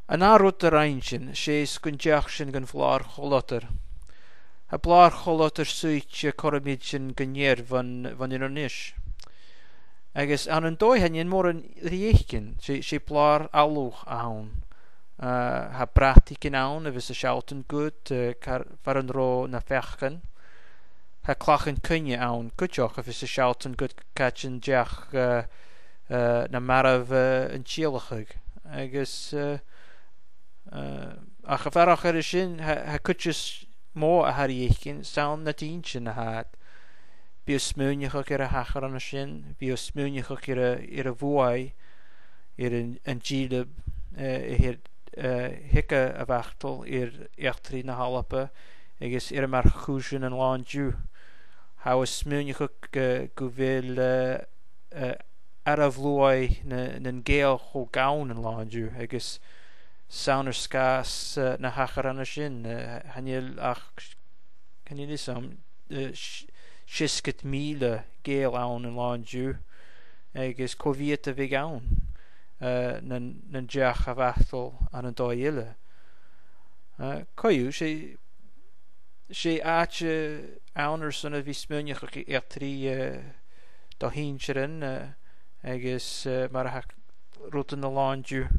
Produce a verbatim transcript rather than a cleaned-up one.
An ath rud a rinn sinn, 's e 's gun deach sinn gun bhlàr chulatair. Tha blàr chulatair suidhichte còrr am bi sinn gu lèir bhon, bhon Inbhir Nis. Agus ann an dòigh chan eil mòran ri fhaicinn, 's e, 's e blàr fhalamh a th' ann. Eh, tha brataichean ann a bhios a' sealltainn dhut, eh, car, far an robh na feachdan. Tha clachan-coinneimh ann cuideachd a bhios a' sealltainn dhut càit an deach, eh, eh, na mairbh, eh, an tìodhlacadh. Agus, eh, eh, ach a bharrachd air sin, tha, tha cuid as motha a tha ri fhaicinn, 's ann nad inntinn a tha iad. Bidh thu a' smaoineachadh air a' thaigh-chrann sin, bidh thu a' smaoineachadh air a', air a' bhuaidh, air an, an dìleab, eh, a thig, eh, thig a' bhatail air eachdraidh na h-Alba, agus air am mar a chuir sinn an là an-diugh. Tha thu a' smaoineachadh gu, gu bheil, eh, eh, àireamh luaidh na, nan Gàidheal cho gann an là an-diugh, agus 's ann air sgàth 's, eh, na thaigh-chrann sin, eh, chan eil ach, chan eil fhios agam, eh, s-, seasgad mìle Gàidheal ann an là an-diugh, agus cò mheud a bhiodh ann, eh, nan, nan deach a' bhatail ann an dòigh eile. Eh, co-dhiù, 's e, 's e àite, eh, ann airson a bhith a' smaoineachadh air eachdraidh, eh, do shinnsirean, eh, agus, eh, mar a tha rudan an là an-diugh.